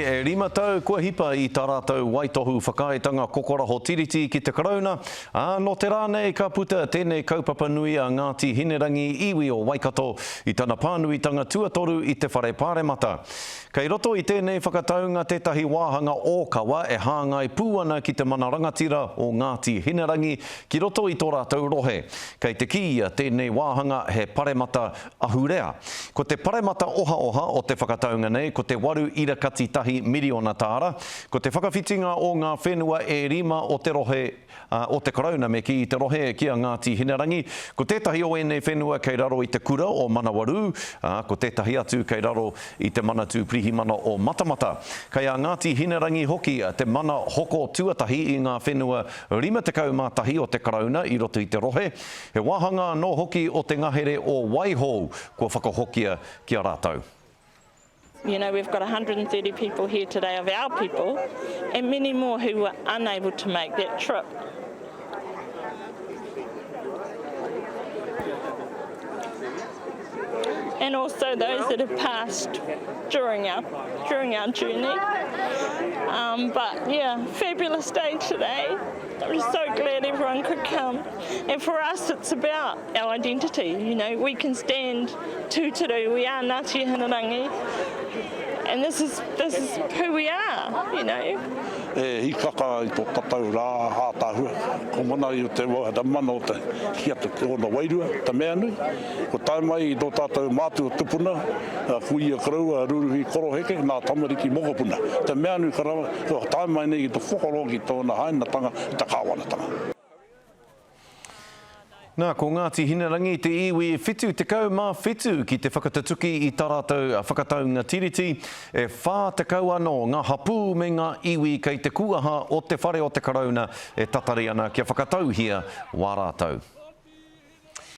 e rima tau kua hipa i tā rātou waitohu whakaaetanga kokoraho tiriti ki te Karauna, ā, nō te rā nei ka puta tēnei kaupapa nui a Ngāti Hinerangi iwi o Waikato i tana pānuitanga tuatoru i te Whare Pāremata. Kei roto i tēnei whakataunga tētahi wāhanga ōkawa e hāngai pū ana ki te mana rangatira o Ngāti Hinerangi ki roto i tō rātou rohe. Kei te kīia tēnei wāhanga he paremata ahurea. Ko te paremata ohaoha o te whakataunga nei ko te waru ira kati tahi miriona tāra, ko te whakawhitinga o ngā whenua e rima o te rohe o te Karauna me kī i te rohe ki a Ngāti Hinerangi. Ko tētahi o ēnei whenua kei raro i te kura o Manawarū, ā, ko tētahi atu kei raro i te Manatū Pirihimana o Matamata. Kei a Ngāti Hinerangi hoki te mana hoko tuatahi i ngā whenua 51 o te Karauna i roto i te rohe. He wāhanga anō hoki o te ngahere o Waihou kua whakahokia ki a rātou. You know, we've got 130 people here today of our people and many more who were unable to make that trip. And also those that have passed during our, during our journey. Um, but yeah, fabulous day today. I'm so glad everyone could come. And for us, it's about our identity. You know, we can stand tūturu, we are Ngāti Hinerangi, and this is, this is who we are, you know. E hikaka i to tatau rā ātaahua, ko mana i o te wa, te mana o te ki atu te ona wairua, te mea nui, ko tae mai i tō tātou mātua tupuna, a kuia koroua, a Ruruhi Koroheke, nā tamariki mokopuna. Te mea nui ka rawa, kua tae mai nei ki te whakaroa ki tōna hainatanga i te kāwanatanga. Nā, ko Ngāti Hinerangi te iwi 77 ki te whakatutuki i tā rātou whakataunga tiriti, e 40 anō ngā hapū me ngā iwi kei te kūaha o te whare o te Karauna e tatari ana kia whakatauhia wā rātou.